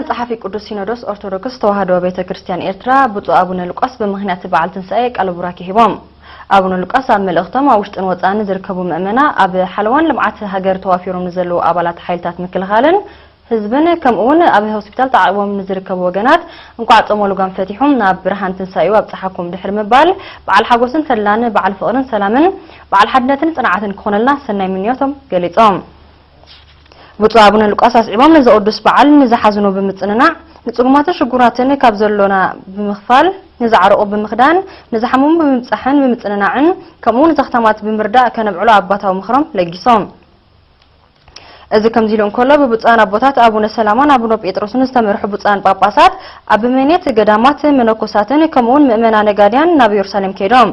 ጸሓፊ ቅዱስ ሲኖዶስ ኦርቶዶክስ ተዋህዶ ቤተ ክርስቲያን ኤርትራ ብፁዕ ኣቡነ ሉቃስ ብምኽንያት በዓል ትንሳኤ ቃለ ቡራኬ ሂቦም። ኣቡነ ሉቃስ ኣብ መልእኽቶም ኣብ ውሽጥን ወጻእን ዝርከቡ ምእመና ኣብ ሓለዋን ልምዓት ሃገር ተዋፊሮም ንዘለዉ ኣባላት ሓይልታት ምክልኻልን ህዝብን ከምኡ እውን ኣብ ሆስፒታል ተዓቕቦም ንዝርከቡ ወገናት እንቋዕ ጾመ ልጓም ፈቲሑም ናብ ብርሃን ትንሳኤኡ ኣብጽሓኩም ድሕሪ ምባል በዓል ሓጎስን ተድላን በዓል ፍቕርን ሰላምን በዓል ሓድነትን ጽንዓትን ክኾነልና ሰናይ ምንዮቶም ገሊጾም። ብፁዕ ኣቡነ ሉቃስ ኣስዒቦም ነዚ ቅዱስ በዓል ንዝሓዝኑ ብምጽንናዕ ንጽጉማትን ሽጉራትን ካብ ዘሎና ብምኽፋል ንዝዓረቑ ብምኽዳን ንዝሓመሙ ብምብጻሕን ብምጽንናዕን ከምኡ እውን ዘኽታማት ብምርዳእ ከነብዕሎ ኣባታዊ ምኽሮም ለጊሶም። እዚ ከምዚ ኢሉ እንከሎ ብብፁዓን ኣቦታት ኣቡነ ሰላማን ኣቡነ ጴጥሮስን ዝተመርሑ ብፁዓን ጳጳሳት ኣብ ምኔት ገዳማት መነኮሳትን ከምኡውን ምእመና ነጋድያን ናብ ኢየሩሳሌም ከይዶም።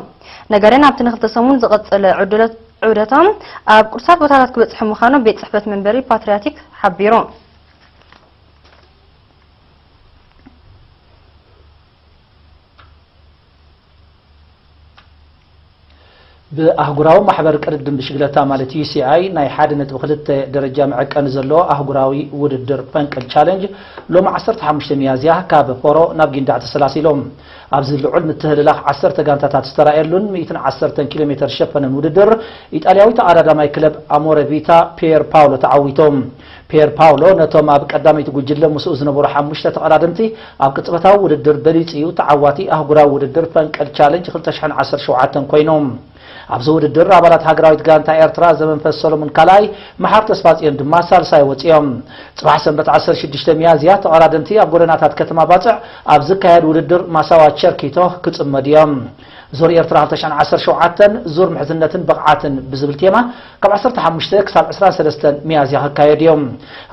ነጋድያን ኣብቲ ንክልተ ሰሙን ዝቕጽል ዕድለት ዑደቶም ኣብ ቅዱሳት ቦታታት ክበጽሑ ምዃኑ ቤት ጽሕፈት መንበሪ ፓትርያርክ ሓቢሩ። ብኣህጉራዊ ማሕበር ቅድድም ብሽግለታ ማለት ዩ ሲ ኣይ ናይ ሓደ ነጥቢ ክልተ ደረጃ መዐቀኒ ዘለዎ ኣህጉራዊ ውድድር ፈንቅል ቻለንጅ ሎም ዓሰርተ ሓሙሽተ ሚያዝያ ካብ ፖሮ ናብ ጊንዳዕ ተሰላሲሎም። ኣብዚ ልዑል ምትህልላኽ ዓሰርተ ጋንታታት ዝተራእየሉን ሚእትን ዓሰርተን ኪሎ ሜተር ዝሸፈነን ውድድር ኢጣልያዊ ተቐዳዳማይ ክለብ ኣሞረ ቪታ ፒየር ፓውሎ ተዓዊቶም። ፒየር ፓውሎ ነቶም ኣብ ቀዳመይቲ ጉጅለ ምስኡ ዝነበሩ ሓሙሽተ ተቐዳደምቲ ኣብ ቅጽበታዊ ውድድር በሊጹ እዩ። ተዓዋቲ ኣህጉራዊ ውድድር ፈንቅል ቻለንጅ ክልተ ሽሕን ዓሰርተ ሸውዓተን ኮይኖም። ኣብዚ ውድድር ኣባላት ሃገራዊት ጋንታ ኤርትራ ዘመንፈስ ሰሎሞን ካልኣይ፣ መሓር ተስፋጽዮን ድማ ሳልሳይ ወጺኦም። ጽባሕ ሰንበት ዓሰርተ ሽዱሽተ ሚያዝያ ተቐዳደምቲ ኣብ ጎደናታት ከተማ ባጽዕ ኣብ ዝካየድ ውድድር ማሳዋ ቸርኪቶ ክጽመዱ እዮም። ዙር ኤርትራ ክልተ ሽሕን ዓሰርተ ሸውዓተን ዙር ምሕዝነትን ብቕዓትን ብዝብል ቴማ ካብ ዓሰርተ ሓሙሽተ ክሳብ ዕስራን ሰለስተን ሚያዝያ ክካየዱ እዮም።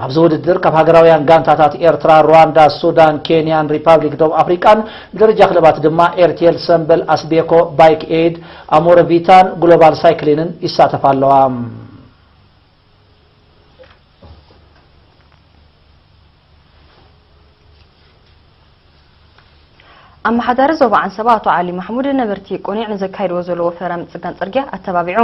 ኣብዚ ውድድር ካብ ሃገራውያን ጋንታታት ኤርትራ፣ ሩዋንዳ፣ ሱዳን፣ ኬንያን ሪፓብሊክ ደቡብ ኣፍሪቃን ብደረጃ ክለባት ድማ ኤርቴል፣ ሰምበል፣ ኣስቤኮ፣ ባይክ ኤድ፣ ኣሞረ ቪታን ግሎባል ሳይክሊንን ይሳተፋ ኣለዋ። ኣመሓዳሪ ዞባ ዓንሰባ ኣቶ ዓሊ ማሕሙድ ነበርቲ ቁኒዕ ንዘካይድዎ ዘለዉ ፈረም ጽገን ጽርግያ ኣተባቢዑ።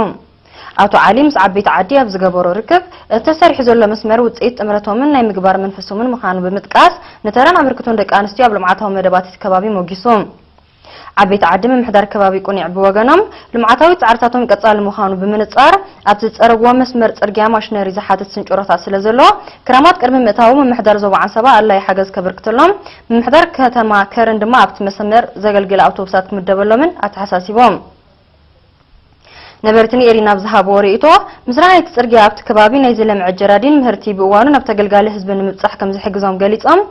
ኣቶ ዓሊ ምስ ዓበይቲ ዓዲ ኣብ ዝገበሮ ርክብ እቲ ተሰሪሑ ዘሎ መስመር ውጽኢት ጥምረቶምን ናይ ምግባር መንፈሶምን ምዃኑ ብምጥቃስ ንተራን ኣበርክቶን ደቂ ኣንስትዮ ኣብ ልምዓታዊ መደባት እቲ ከባቢ ሞጊሱ። ዓበይቲ ዓዲ ምምሕዳር ከባቢ ቁኒዕ ብወገኖም ልምዓታዊ ጻዕርታቶም ቀጻሊ ምዃኑ ብምንጻር ኣብቲ ዝጸረግዎ መስመር ጽርግያ ማሽነሪ ዝሓትት ስንጭሮታት ስለ ዘሎ ክራማት ቅድሚ ምእታዉ ምምሕዳር ዞባ ዓንሰባ ኣድላይ ሓገዝ ከበርክተሎም ምምሕዳር ከተማ ከረን ድማ ኣብቲ መስመር ዘገልግላ ኣውቶቡሳት ክምደበሎምን ኣተሓሳሲቦም። ነበርቲ ንኤሪና ኣብ ዝሃብዎ ርእይቶ ምስራሕ ናይቲ ጽርግያ ኣብቲ ከባቢ ናይ ዝለምዐ ጀራዲን ምህርቲ ብእዋኑ ናብ ተገልጋሊ ህዝቢ ንምብጻሕ ከም ዝሕግዞም ገሊጾም።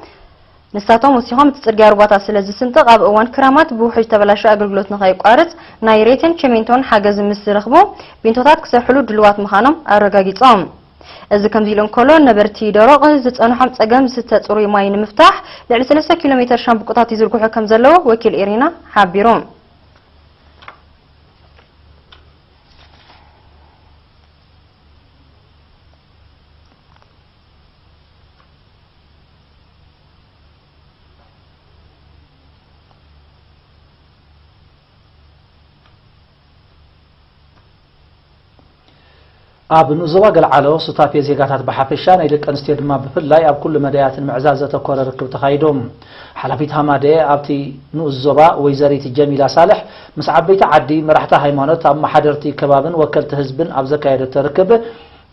ንሳቶም ወሲኾም እቲ ጽርግያ ሩባታት ስለ ዝስንጥቕ ኣብ እዋን ክራማት ብውሕጅ ተበላሽዩ ኣገልግሎት ንኸየቋርጽ ናይ ሬቴን ቸሜንቶን ሓገዝ ምስ ዝረኽቡ ቢንቶታት ክሰርሕሉ ድልዋት ምዃኖም ኣረጋጊጾም። እዚ ከምዚ ኢሉ እንከሎ ነበርቲ ደሮቕ ዝጸንሖም ጸገም ዝስተ ጽሩይ ማይ ንምፍታሕ ልዕሊ ሰለስተ ኪሎ ሜተር ሻምብቆታት ይዝርግሑ ከም ዘለዉ ወኪል ኤሪና ሓቢሩ። ኣብ ንኡስ ዞባ ገልዓሎ ሱታፌ ዜጋታት ብሓፈሻ ናይ ደቂ ኣንስትዮ ድማ ብፍላይ ኣብ ኩሉ መዳያት ንምዕዛዝ ዘተኮረ ርክብ ተኻይዱ። ሓላፊት ሃማደኤ ኣብቲ ንኡስ ዞባ ወይዘሪት ጀሚላ ሳልሕ ምስ ዓበይቲ ዓዲ፣ መራሕቲ ሃይማኖት፣ ኣመሓደርቲ ከባብን ወከልቲ ህዝብን ኣብ ዘካየደቶ ርክብ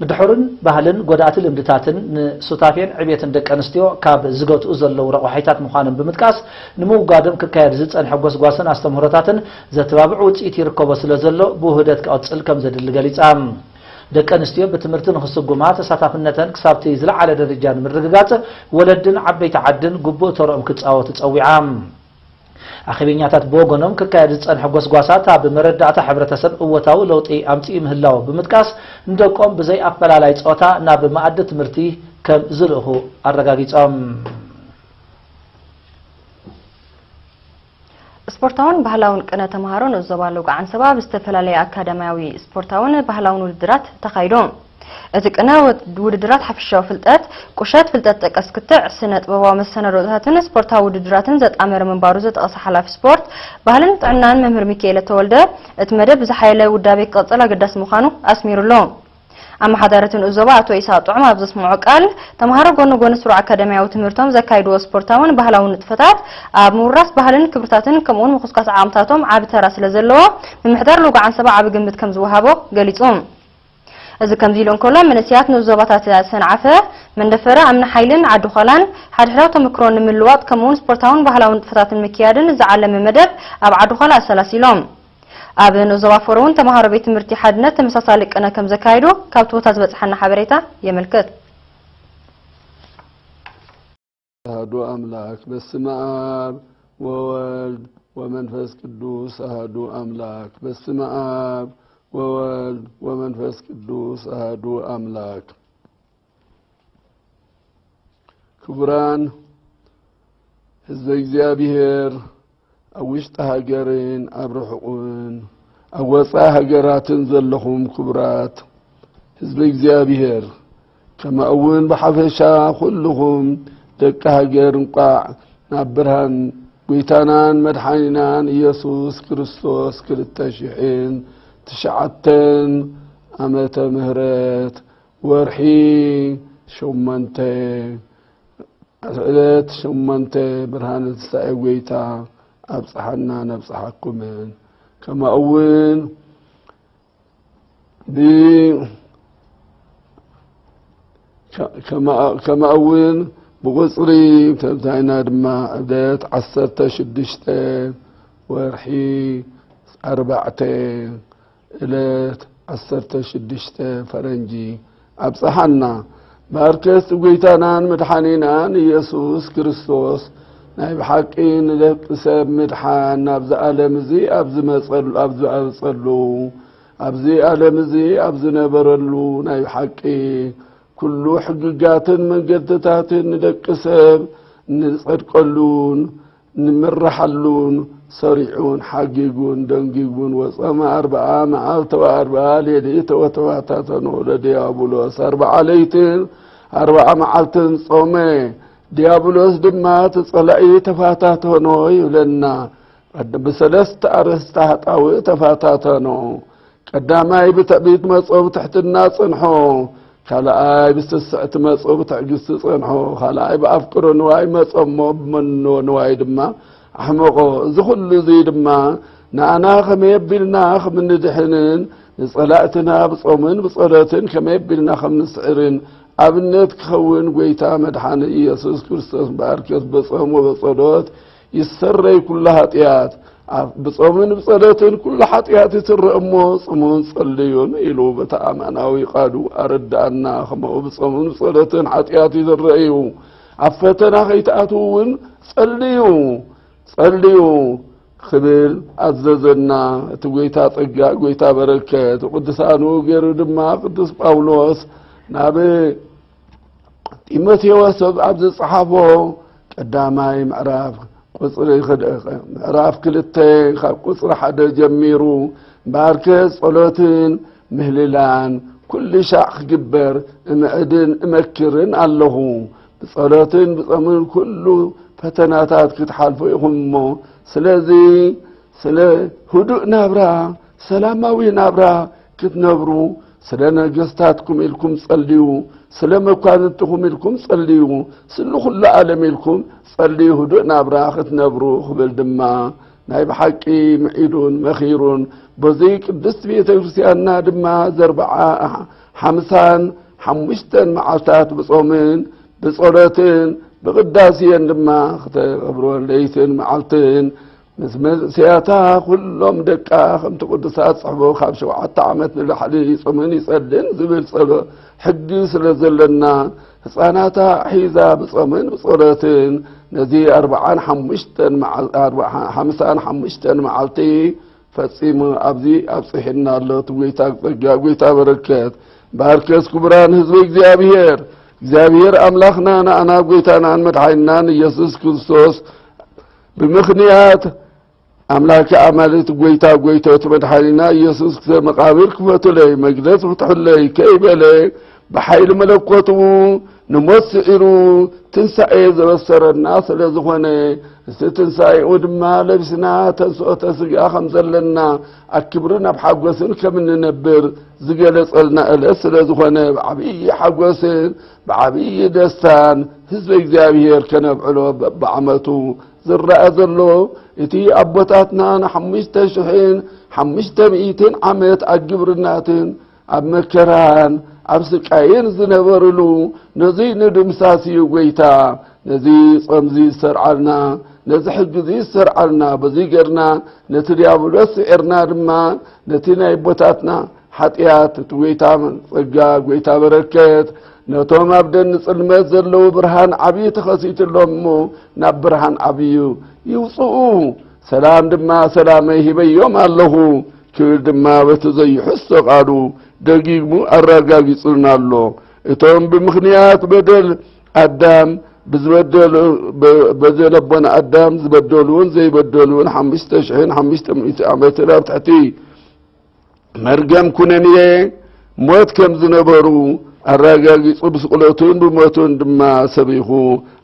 ንድሑርን ባህልን ጎዳእቲ ልምድታትን ንሱታፌን ዕቤትን ደቂ ኣንስትዮ ካብ ዝገትኡ ዘለዉ ረቋሒታት ምዃኖም ብምጥቃስ ንምውጋዶም ክካየድ ዝጸንሐ ጎስጓስን ኣስተምህሮታትን ዘተባብዕ ውጽኢት ይርከቦ ስለ ዘሎ ብውህደት ክቕጽል ከም ዘድሊ ገሊጻ። ደቂ ኣንስትዮ ብትምህርቲ ንኽስጉማ ተሳታፍነተን ክሳብቲ ዝለዓለ ደረጃ ንምርግጋጽ ወለድን ዓበይቲ ዓድን ግቡእ ተርኦም ክጻወቱ ጸዊዓ። ኣኼበኛታት ብወገኖም ክካየድ ዝጸንሐ ጎስጓሳት ኣብ መረዳእታ ሕብረተሰብ እወታዊ ለውጢ ኣምጺኡ ምህላዉ ብምጥቃስ ንደቆም ብዘይ ኣፈላላይ ጾታ ናብ መኣዲ ትምህርቲ ከም ዝልእኹ ኣረጋጊጾም። ስፖርታውን ባህላውን ቅነ ተምሃሮ ንኡስ ዞባ ሎጎ ዓንሰባ ብዝተፈላለየ ኣካዳሚያዊ ስፖርታውን ባህላውን ውድድራት ተኻይዱ። እቲ ቅነ ውድድራት ሓፈሻዊ ፍልጠት፣ ቁሸት፣ ፍልጠት ጠቀስ ክትዕ፣ ስነ ጥበባዊ መሰናዶታትን ስፖርታዊ ውድድራትን ዘጣመረ ምንባሩ ዝጠቐሰ ሓላፊ ስፖርት፣ ባህልን ጥዕናን መምህር ሚካኤለ ተወልደ፣ እቲ መደብ ብዝሓየለ ውዳቤ ክቕጽል ኣገዳሲ ምዃኑ ኣስሚሩሉ። ኣመሓዳሪ እቲ ንኡስ ዞባ ኣቶ ኢሳቕ ጥዑም ኣብ ዘስምዖ ቃል፣ ተምሃሮ ጎኒ ጎኒ ስሩዕ ኣካዳሚያዊ ትምህርቶም ዘካይድዎ ስፖርታውን ባህላውን ንጥፈታት ኣብ ምውራስ ባህልን ክብርታትን ከምኡውን ምኹስኳስ ዓቕምታቶም ዓቢ ተራ ስለ ዘለዎ፣ ምምሕዳር ሎጎ ዓንሰባ ዓቢ ግምት ከም ዝወሃቦ ገሊጹ። እዚ ከምዚ ኢሉ እንከሎ፣ መንእሰያት ንኡስ ዞባታት ሰንዓፈ፣ መንደፈራ፣ እምኒ ሓይልን ዓዲ ዃላን ሓድሕዳዊ ተመክሮ ንምልዋጥ ከምኡውን ስፖርታውን ባህላውን ንጥፈታትን ምክያድን ዝዓለመ መደብ ኣብ ዓዲ ዃላ ኣሰላሲሎም። ኣብ ንኡስ ዞባ ፎሮ እውን ተምሃሮ ቤት ትምህርቲ ሓድነት ተመሳሳሊ ቅነ ከም ዘካየዱ ካብቲ ቦታ ዝበጽሓና ሓበሬታ የመልክት። ኣሐዱ ኣምላክ በስመ ኣብ ወወልድ ወመንፈስ ቅዱስ ኣሐዱ ኣምላክ በስመ ኣብ ወወልድ ወመንፈስ ቅዱስ ኣሐዱ ኣምላክ። ክቡራን ህዝበ እግዚኣብሔር፣ ኣብ ውሽጢ ሃገርን ኣብ ርሑቕን ኣብ ወፃኢ ሃገራትን ዘለኹም ክቡራት ህዝበ እግዚኣብሔር፣ ከማኡ እውን ብሓፈሻ ኩልኹም ደቂ ሃገር፣ እንቋዕ ናብ ብርሃን ጎይታናን መድሓኒናን ኢየሱስ ክርስቶስ ክልተ ሽሕን ትሽዓተን ዓመተ ምህረት ወርሒ ሸሞንተ ዕለት ሸሞንተ ብርሃነ ትንሳኤ ጎይታ ኣብጽሓና ነብጽሓኩምን። ከማኡ እውን ብ ከማኡ እውን ብቁጽሪ ተምታይና ድማ ዕለት ዓሰርተ ሽዱሽተ ወርሒ ኣርባዕተ ዕለት ዓሰርተ ሽዱሽተ ፈረንጂ ኣብጽሓና። በርከት ጎይታናን መድሓኒናን ኢየሱስ ክርስቶስ ናይ ብሓቂ ንደቂ ሰብ ምድሓን ናብዚ ዓለም እዚ ኣብ ዝመጸሉ፣ ኣብ ዝመጸሉ፣ ኣብዚ ዓለም እዚ ኣብ ዝነበረሉ ናይ ብሓቂ ኩሉ ሕግጋትን መንገድታትን ንደቂ ሰብ ንጸድቀሉን ንምረሓሉን ሰሪዑን ሓጊጉን ደንጊጉን ወጸመ ኣርብዓ መዓልተ ወኣርብዓ ሌሊት ወተፈታተኖ ለዲያብሎስ። ኣርብዓ ለይትን ኣርብዓ መዓልትን ጾመ። ዲያብሎስ ድማ እቲ ጸላኢ ተፈታተኖ ይብለና። ቀድ-፣ ብሰለስተ ኣርእስቲ ሃጣውእ ተፈታተኖ። ቀዳማይ ብትዕቢት መጾ ብትሕትና ጸንሖ። ካልኣይ ብስስዕቲ መጾ ብትዕግስቲ ጸንሖ። ካልኣይ ብኣፍቅሮ ንዋይ መጾ እሞ ብመኖ ንዋይ ድማ ኣሕመቖ። እዚ ኩሉ እዚ ድማ ንኣና ከመይ ኣቢልና ከም እንድሕንን ንጸላእትና ብጾምን ብጸሎትን ከመይ ኣቢልና ከም ንስዕርን ኣብነት ክኸውን ጎይታ መድሓኒ ኢየሱስ ክርስቶስ በርከት በጾም ወበጸሎት ይሰረይ ኩሉ ሓጢኣት። ኣብ ብጾምን ብጸሎትን ኩሉ ሓጢኣት ይስረ እሞ ጽሙን ጸልዩን ኢሉ በቲ ኣማናዊ ቃሉ ኣረዳኣና። ከምኡ ብጾምን ብጸሎትን ሓጢኣት ይስረ እዩ። ኣብ ፈተና ከይትኣትዉ እውን ጸልዩ፣ ጸልዩ ክብል ኣዘዘና። እቲ ጎይታ ጸጋ፣ ጎይታ በረከት፣ ቅዱሳኑ ገይሩ ድማ ቅዱስ ጳውሎስ ናብ ጢሞቴዎስ ኣብ ዝጸሓፎ ቀዳማይ ምዕራፍ ቁጽሪ ክድ-፣ ምዕራፍ ክልተ ካብ ቁጽሪ ሓደ ጀሚሩ፣ እምበኣርከ ጸሎትን ምህልላን ኩሉ ሻዕ ክግበር እምዕድን እመክርን ኣለኹ። ብጸሎትን ብጾምን ኩሉ ፈተናታት ክትሓልፉ ኢኹም እሞ፣ ስለዚ ስለ ህዱእ ናብራ፣ ሰላማዊ ናብራ ክትነብሩ፣ ስለ ነገስታትኩም ኢልኩም ጸልዩ፣ ስለ መኳንንትኹም ኢልኩም ጸልዩ፣ ስለ ኩሉ ዓለም ኢልኩም ጸልዩ፣ ህዱእ ናብራ ክትነብሩ ክብል ድማ ናይ ብሓቂ ምዒዱን መኺሩን። በዚ ቅድስት ቤተ ክርስቲያንና ድማ ዘርብዓ ሓምሳን ሓሙሽተን መዓልታት ብጾምን ብጸሎትን ብቅዳሴን ድማ ክተገብሮ ለይትን መዓልትን ምስ መንእሰያታ ኩሎም ደቃ ከምቲ ቅዱሳት ጽሕፎ ካብ ሸውዓተ ዓመት ንላዕሊ ይጾምን ይጸልን ዝብል ጸሎ-፣ ሕጊ ስለ ዘለና፣ ህጻናታ ሒዛ ብጾምን ብጸሎትን ነዚ ኣርብዓን ሓሙሽተን መዓል-፣ ኣርብዓ-፣ ሓምሳን ሓሙሽተን መዓልቲ ፈጺሙ ኣብዚ ኣብጽሒና ኣሎ። እቲ ጎይታ ጸጋ፣ ጎይታ በረከት፣ በርከት ክቡራን ህዝቢ እግዚኣብሔር፣ እግዚኣብሔር ኣምላኽና ንኣና ጎይታናን መድሓኒናን ኢየሱስ ክርስቶስ ብምኽንያት ኣምላከ ኣማልክት፣ ጎይታ ጎይቶት፣ መድሓኒና ኢየሱስ ክሰ መቃብር ክፈቱለይ፣ መግነዝ ፍትሑለይ ከይበለ፣ ብሓይሊ መለኮቱ ንሞት ስዒሩ ትንሳኤ ዘበሰረና ስለ ዝኾነ፣ እቲ ትንሳኤኡ ድማ ለቢስና ተንስኦተ ስጋ ከም ዘለና፣ ኣብ ክብርን ኣብ ሓጎስን ከም እንነብር ዝገለጸልና ዕለት ስለ ዝኾነ፣ ብዓብዪ ሓጎስን ብዓብዪ ደስታን ህዝቢ እግዚኣብሔር ከነብዕሎ በብዓመቱ ዝረኣ ዘሎ፣ እቲ ኣቦታትና ንሓሙሽተ ሽሕን ሓሙሽተ ሚእትን ዓመት ኣብ ግብርናትን ኣብ መከራን ኣብ ስቃይን ዝነበርሉ፣ ነዚ ንድምሳስ እዩ ጐይታ። ነዚ ጾምዚ ዝሰርዓልና፣ ነዚ ሕጊዚ ዝሰርዓልና፣ በዚ ገርና ነቲ ዲያብሎስ ስዒርና ድማ፣ ነቲ ናይ ኣቦታትና ሓጢኣት፣ እቲ ጐይታ ጸጋ፣ ጐይታ በረከት፣ ነቶም ኣብ ደን ጽልመት ዘለዉ ብርሃን ዓብዪ ተኸሲትሎም እሞ፣ ናብ ብርሃን ዓብዩ ይውጽኡ። ሰላም ድማ ሰላመይ ሂበዮም ኣለኹ ክብል ድማ በቲ ዘይሕሶ ቃሉ ደጊግሙ ኣረጋጊጹልና ኣሎ። እቶም ብምኽንያት በደል ኣዳም ብዝበደሉ፣ በ-፣ በደል ኣቦና ኣዳም ዝበደሉን ዘይበደሉን ሓሙሽተ ሽሕን ሓሙሽተ ሚእቲ ዓመትን ኣብ ትሕቲ መርገም ኩነኔ ሞት ከም ዝነበሩ ኣረጋጊጹ፣ ብስቕለቱን ብሞቱን ድማ ሰቢኹ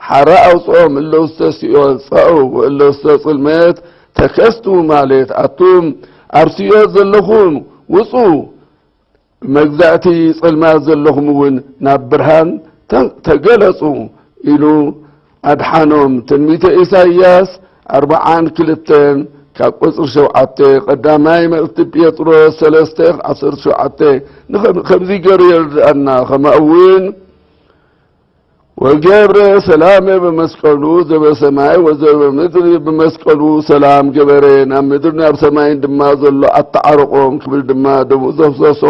ሓራ ኣውጽኦም። እለ ውስተ ሲኦል ጸኡ ወእለ ውስተ ጽልመት ተከስቱ፣ ማለት ኣቱም ኣብ ሲኦል ዘለኹም ውጹ፣ መግዛእቲ ጸልማት ዘለኹም እውን ናብ ብርሃን ተ-፣ ተገለጹ ኢሉ ኣድሓኖም። ትንቢተ ኢሳይያስ ኣርብዓን ክልተን ካብ ቁጽሪ ሸውዓተ፣ ቀዳማይ መልእኽቲ ጴጥሮስ ሰለስተ ዓሰርተ ሸውዓተ ንኸም-፣ ከምዚ ገይሩ የረድኣና። ከማኡ እውን ወገብረ ሰላመ በመስቀሉ ዘበሰማይ ወዘበምድር ብመስቀሉ ሰላም ገበረ፣ ናብ ምድርን ኣብ ሰማይን ድማ ዘሎ ኣተዓረቖም ክብል ድማ ደሙ ዘፍሰሶ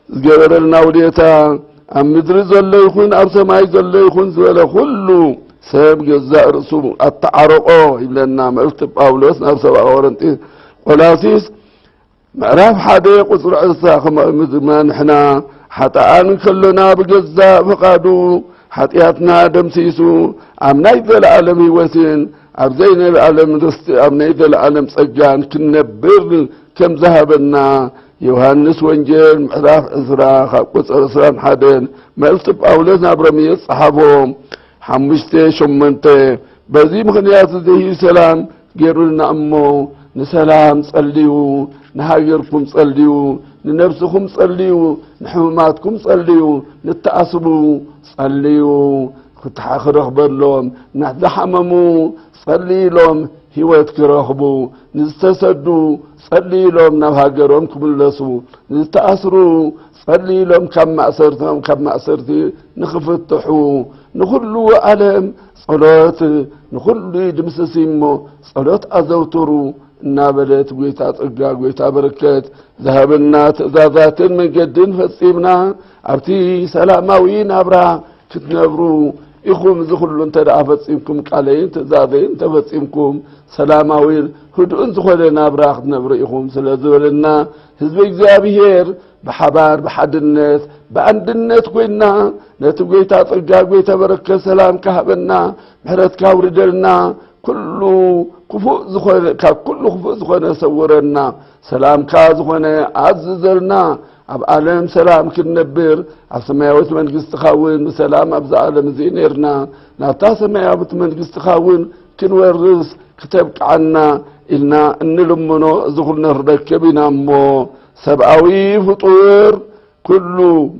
ዝገበረልና ውዴታ፣ ኣብ ምድሪ ዘሎ ይኹን ኣብ ሰማይ ዘሎ ይኹን ዝበለ ኩሉ ሰብ ገዛእ ርእሱ ኣተዓረቖ ይብለና መልእኽቲ ጳውሎስ ናብ ሰብኣ ቆረንጢ-፣ ቆላሲስ ምዕራፍ ሓደ ቁጽሪ ዕስራ። ከምኡ ድማ ንሕና ሓጥኣን ከሎና ብገዛእ ፍቓዱ ሓጢኣትና ደምሲሱ ኣብ ናይ ዘለኣለም ህይወትን ኣብ ዘይነለኣለም ርስቲ ኣብ ናይ ዘለኣለም ጸጋን ክንነብር ከም ዝሃበና ዮሃንስ ወንጌል ምዕራፍ ዕስራ ካብ ቁጽሪ ዕስራን ሓደን መልእኽቲ ጳውሎስ ናብ ሮሜ ዝጸሓፎ ሓሙሽተ ሸሞንተ። በዚ ምኽንያት እዚ ሰላም ገይሩልና እሞ፣ ንሰላም ጸልዩ፣ ንሃገርኩም ጸልዩ፣ ንነብስኹም ጸልዩ፣ ንሕሙማትኩም ጸልዩ፣ ንተኣስሩ ጸልዩ፣ ክትሓ-፣ ክረኽበሎም፣ ንዝሓመሙ ጸልይሎም ህይወት ክረኽቡ፣ ንዝተሰዱ ጸልይሎም ናብ ሃገሮም ክምለሱ፣ ንዝተኣስሩ ጸልይሎም ካብ ማእሰርቶም፣ ካብ ማእሰርቲ ንኽፍትሑ፣ ንኹሉ ዓለም ጸሎት ንኹሉ ይድምስስ እሞ ጸሎት ኣዘውትሩ እናበለት፣ ጐይታ ጸጋ፣ ጐይታ በረከት ዝሃበና ትእዛዛትን መንገድን ፈጺምና ኣብቲ ሰላማዊ ናብራ ክትነብሩ ኢኹም። እዚ ኩሉ እንተ ደኣ ፈጺምኩም፣ ቃለይን ትእዛዘይን እንተፈጺምኩም፣ ሰላማዊን ህዱእን ዝኾነ ናብራ ክትነብሩ ኢኹም ስለ ዝበለና፣ ህዝቢ እግዚኣብሔር ብሓባር፣ ብሓድነት፣ ብኣንድነት ኮይንና ነቲ ጐይታ ጸጋ፣ ጐይታ በረከት ሰላም ካህበና፣ ምሕረትካ ኣውርደልና፣ ኩሉ ክፉእ ዝኾነ፣ ካብ ኩሉ ክፉእ ዝኾነ ሰውረና፣ ሰላምካ ዝኾነ ኣዝዘልና። ኣብ ዓለም ሰላም ክንነብር፣ ኣብ ሰማያዊት መንግስትኻ እውን ብሰላም ኣብዛ ዓለም እዚ ነርና፣ ናብታ ሰማያዊት መንግስትኻ እውን ክንወርስ ክተብቅዓና ኢልና እንልምኖ፣ እዚ ኩሉ ንረክብ ኢና እሞ፣ ሰብኣዊ ፍጡር ኩሉ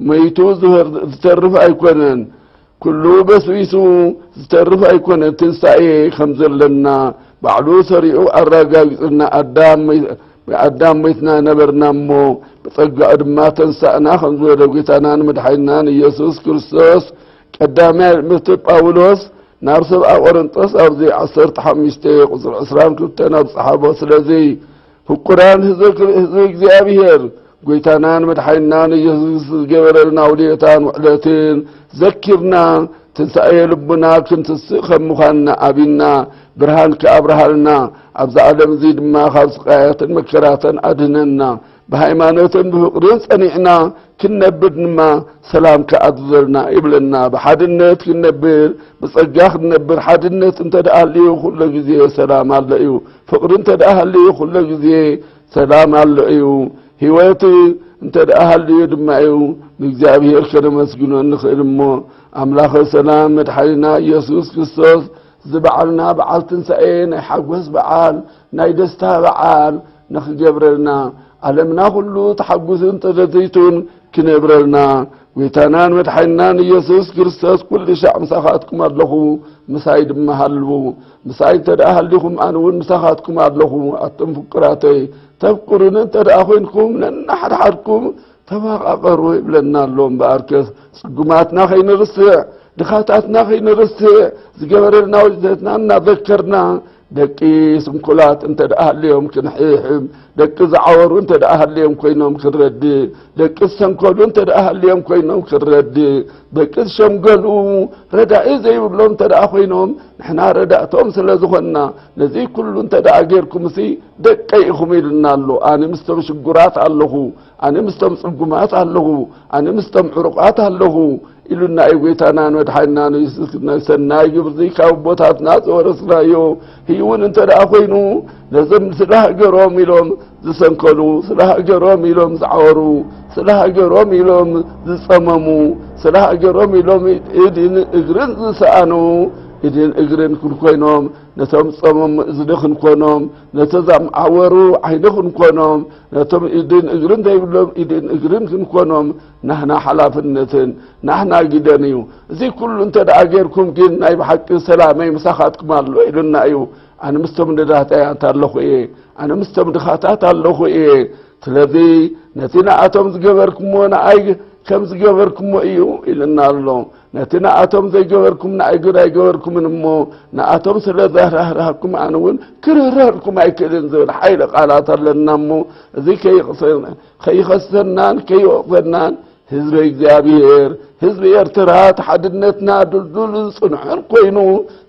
መይቱ ዝህር-፣ ዝተርፍ ኣይኮነን፣ ኩሉ በስቢሱ ዝተርፍ ኣይኮነን። ትንሳኤ ከም ዘለና ባዕሉ ሰሪዑ ኣረጋጊጹልና። ኣዳም መይ-፣ ኣዳም ሞይትና ነበርና እሞ፣ ብጸጋኡ ድማ ተንሳእና ከም ዝበለ ጐይታናን መድሓኒናን ኢየሱስ ክርስቶስ፣ ቀዳማይ መልእኽቲ ጳውሎስ ናብ ሰብኣ ቆሮንጦስ ኣብዚ ዓሰርተ ሓሙሽተ ቁጽሪ ዕስራን ክልተን ኣብ ዝጸሓፎ። ስለዚ ፍቁራን ህዝቢ ክር-፣ ህዝቢ እግዚኣብሔር፣ ጐይታናን መድሓኒናን ኢየሱስ ዝገበረልና ውዴታን ውዕለትን ዘኪርና፣ ትንሳኤ ልቡና ክንትስእ ከም ምዃንና ኣቢና፣ ብርሃን ከኣብርሃልና፣ ኣብዚ ዓለም እዚ ድማ ካብ ስቃያትን መከራትን ኣድህነና፣ ብሃይማኖትን ብፍቅርን ጸኒዕና ክንነብር ድማ ሰላም ከኣዝዘልና ይብለና። ብሓድነት ክንነብር፣ ብጸጋ ክንነብር፣ ሓድነት እንተ ደኣ ሃልዩ ኩሎ ግዜ ሰላም ኣሎ እዩ። ፍቅሪ እንተ ደኣ ሃልዩ ኩሎ ግዜ ሰላም ኣሎ እዩ። ህይወት እንተ ደኣ ሃልዩ ድማ እዩ ንእግዚኣብሔር ከነመስግኖ እንኽእል እሞ፣ ኣምላኸ ሰላም መድሓኒና ኢየሱስ ክርስቶስ እዚ በዓልና በዓል ትንሳኤ ናይ ሓጎስ በዓል ናይ ደስታ በዓል ንኽገብረልና፣ ዓለምና ኩሉ ተሓጉስን ተደሲቱን ክነብረልና፣ ጎይታናን መድሓኒናን ኢየሱስ ክርስቶስ፣ ኩሉ ሻዕ ምሳኻትኩም ኣለኹ፣ ምሳይ ድማ ሃልዉ። ምሳይ እንተ ደኣ ሃሊኹም፣ ኣነ እውን ምሳኻትኩም ኣለኹ። ኣቱም ፍቁራተይ፣ ተፍቅሩኒ እንተ ደኣ ኮይንኩም፣ ነንሓድሓድኩም ተፋቓቐሩ ይብለና ኣሎ። እምበኣርከስ፣ ጽጉማትና ከይንርስዕ፣ ድኻታትና ከይንርስዕ፣ ዝገበረልና ውዕለትና እናዘከርና፣ ደቂ ስንኩላት እንተ ደኣ ሃልዮም ክንሕሕም፣ ደቂ ዝዓወሩ እንተ ደኣ ሃልዮም ኮይኖም ክንረድእ፣ ደቂ ዝሰንከሉ እንተ ደኣ ሃልዮም ኮይኖም ክንረድእ፣ ደቂ ዝሸምገሉ፣ ረዳኢ ዘይብሎም እንተ ደኣ ኮይኖም፣ ንሕና ረዳእቶም ስለ ዝኾንና፣ ነዚ ኩሉ እንተ ደኣ ጌርኩምሲ ደቀይ ኢኹም ኢሉና ኣሎ። ኣነ ምስቶም ሽጉራት ኣለኹ፣ ኣነ ምስቶም ጽጉማት ኣለኹ፣ ኣነ ምስቶም ዕሩቓት ኣለኹ ኢሉና እዩ ጎይታናን መድሓኒናን የሱስ ክርስቶስ። ሰናይ ግብሪ ካብ ኣቦታትና ዝወረስናዮ ህይውን እንተ ደኣ ኮይኑ፣ ነዞም ስለ ሃገሮም ኢሎም ዝሰንከሉ፣ ስለ ሃገሮም ኢሎም ዝዓወሩ፣ ስለ ሃገሮም ኢሎም ዝጸመሙ፣ ስለ ሃገሮም ኢሎም ኢድን እግርን ዝሰኣኑ፣ ኢድን እግርን ክንኮይኖም፣ ነቶም ዝጸመሙ እዝኒ ክንኮኖም፣ ነቶም ዝዓወሩ ዓይኒ ክንኮኖም፣ ነቶም ኢድን እግርን ዘይብሎም ኢድን እግርን ክንኮኖም ናህና ሓላፍነትን ናህና ግደን እዩ። እዚ ኩሉ እንተ ደኣ ጌርኩም ግን ናይ ብሓቂ ሰላመይ ምሳኻትኩም ኣሎ ኢሉና እዩ። ኣነ ምስቶም ነዳህታያት ኣለኹ እየ፣ ኣነ ምስቶም ድኻታት ኣለኹ እየ። ስለዚ ነቲ ንኣቶም ዝገበርኩሞ ንኣይ ከም ዝገበርኩሞ እዩ ኢልና ኣሎ። ነቲ ንኣቶም ዘይገበርኩም ንኣይ ግን ኣይገበርኩምን እሞ፣ ንኣቶም ስለ ዘራህራህኩም ኣነ እውን ክርህረልኩም ኣይክእልን ዝብል ሓይሊ ቃላት ኣለና እሞ፣ እዚ ከይቕሰ-፣ ከይኸሰናን ከይወቕሰናን ህዝቢ እግዚኣብሔር፣ ህዝቢ ኤርትራ፣ እቲ ሓድነትና ድልዱልን ጽኑዕን ኮይኑ፣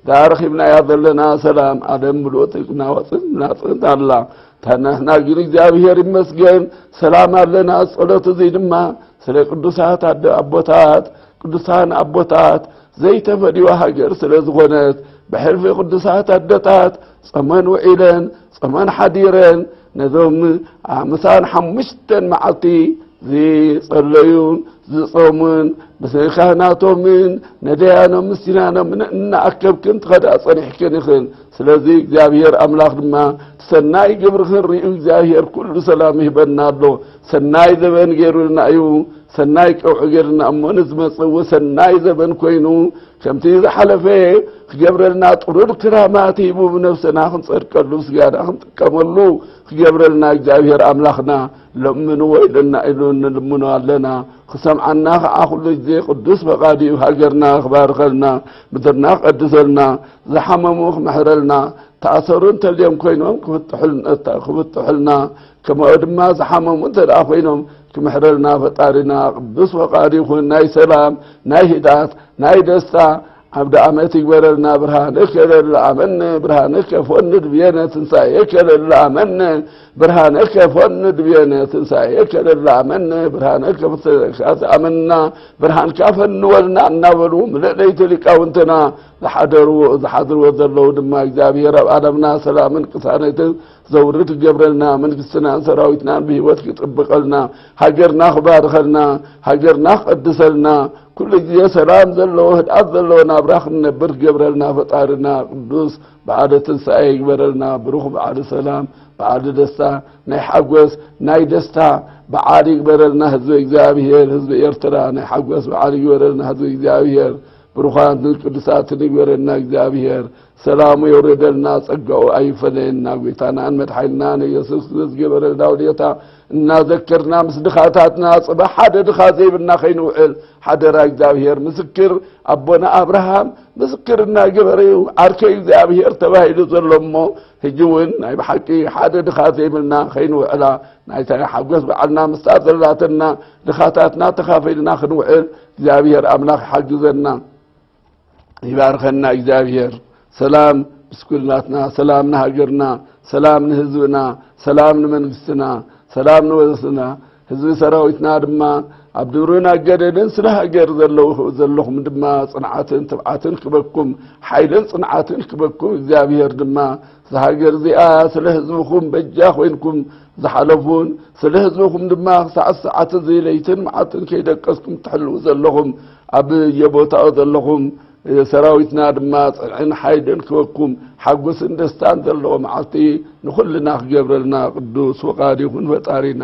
እዛ ረኺብናያ ዘለና ሰላም ዓለም ምሉእ ትናወጽን ናጽን ኣላ። እታ ንሕና ግን እግዚኣብሔር ይመስገን ሰላም ኣለና። ጸሎት እዚ ድማ ስለ ቅዱሳት ኣደ-፣ ኣቦታት፣ ቅዱሳን ኣቦታት ዘይተፈድዋ ሃገር ስለ ዝኾነት፣ ብሕልፊ ቅዱሳት ኣደታት ጸመን ውዒለን፣ ጸመን ሓዲረን፣ ነዞም ምሳን ሓሙሽተን መዓልቲ ዝጸለዩን ዝጾሙን፣ ምስ ካህናቶምን ነደያኖም ምስቲናኖምን እናኣከብክን ትኸዳ ጸኒሕክን ኢኽን። ስለዚ እግዚኣብሔር ኣምላኽ ድማ ሰናይ ግብርኽን ርእዩ እግዚኣብሔር ኩሉ ሰላም ይህበና ኣሎ። ሰናይ ዘበን ገይሩልና እዩ። ሰናይ ቀውዒ ገይሩልና እሞ ንዝመጽእ እውን ሰናይ ዘበን ኮይኑ ከምቲ ዝሓለፈ ክገብረልና ጥሩር ክራማት ሂቡ ብነብስና ክንጸድቀሉ ምስጋና ክንጥቀመሉ ክገብረልና እግዚኣብሔር ኣምላኽና ለምንዎ ኢለና ኢሉ ንልምኖ ኣለና። ክሰምዓና ከዓ ኩሉ ግዜ ቅዱስ ፈቃዱ እዩ። ሃገርና ክባርኸልና፣ ምድርና ክቀድሰልና፣ ዝሓመሙ ክምሕረልና፣ ተኣሰሩ እንተልዮም ኮይኖም ክፍትሑልና፣ ክፍትሑልና፣ ከምኡ ድማ ዝሓመሙ እንተ ደኣ ኮይኖም ክምሕረልና ፈጣሪና ቅዱስ ፈቃዱ ይኹን። ናይ ሰላም፣ ናይ ህድኣት፣ ናይ ደስታ ዓውደ ዓመት ይግበረልና። ብርሃንከ ለለአመነ ብርሃንከ ፈንድ ብየነ ትንሳኤከ ለለአመነ ብርሃንከ ፈንድ ብየነ ትንሳኤከ ለለአመነ ብርሃንከ ብትንሳኤካ ዝኣመንና ብርሃንካ ፈንወልና እናበሉ ምልእለይቲ ሊቃውንትና ዝሓደርዎ፣ ዝሓድርዎ ዘለዉ ድማ እግዚኣብሔር ኣብ ዓለምና ሰላምን ቅሳነትን ዘውርድ ክገብረልና፣ መንግስትናን ሰራዊትናን ብህይወት ክጥብቀልና፣ ሃገርና ክባርኸልና፣ ሃገርና ክቀድሰልና፣ ኩሉ ግዜ ሰላም ዘለዎ፣ ህድኣት ዘለዎ ናብራ ክንነብር ክገብረልና ፈጣሪና ቅዱስ በዓለ ትንሳኤ ይግበረልና። ብሩኽ በዓለ ሰላም፣ በዓለ ደስታ፣ ናይ ሓጎስ፣ ናይ ደስታ በዓል ይግበረልና ህዝቢ እግዚኣብሔር፣ ህዝቢ ኤርትራ ናይ ሓጎስ በዓል ይግበረልና ህዝቢ እግዚኣብሔር። ብሩኻትን ቅዱሳትን ይግበረልና እግዚኣብሔር። ሰላሙ የውርደልና፣ ጸጋኡ ኣይፈለየና። ጎይታናን መድሓኒናን ኢየሱስ ክርስቶስ ዝገበረልና ውዴታ እናዘከርና ምስ ድኻታትና ጽባሕ ሓደ ድኻ ዘይብልና ከይንውዕል ሓደራ እግዚኣብሔር። ምስክር ኣቦና ኣብርሃም ምስክር እናገበረ እዩ። ዓርከይ እግዚኣብሔር ተባሂሉ ዘሎ እሞ፣ ሕጂ እውን ናይ ብሓቂ ሓደ ድኻ ዘይብልና ከይንውዕላ ናይታ ናይ ሓጎስ በዓልና ምስታ ዘላትና ድኻታትና ተኻፊልና ክንውዕል እግዚኣብሔር ኣምላኽ ይሓግዘና። ይባርከና እግዚኣብሔር። ሰላም ምስ ኩልናትና፣ ሰላም ንሃገርና፣ ሰላም ንህዝብና፣ ሰላም ንመንግስትና፣ ሰላም ንወስና። ህዝቢ ሰራዊትና ድማ ኣብ ዱርን ኣገደድን ስለ ሃገር ዘለዉ-፣ ዘለኹም ድማ ጽንዓትን ትብዓትን ክበኩም፣ ሓይልን ጽንዓትን ክበኩም። እግዚኣብሔር ድማ እዛ ሃገር እዚኣ ስለ ህዝብኹም በጃ ኮይንኩም ዝሓለፉን ስለ ህዝብኹም ድማ ክሳዕ ሰዓት እዚ ለይትን መዓልትን ከይደቀስኩም ትሕልዉ ዘለኹም፣ ኣብ የቦታኡ ዘለኹም ሰራዊትና ድማ ጽንዕን ሓይልን ክበኩም፣ ሓጎስን ደስታን ዘለዎ መዓልቲ ንኹልና ክገብረልና ቅዱስ ፍቓድ ይኹን ፈጣሪና።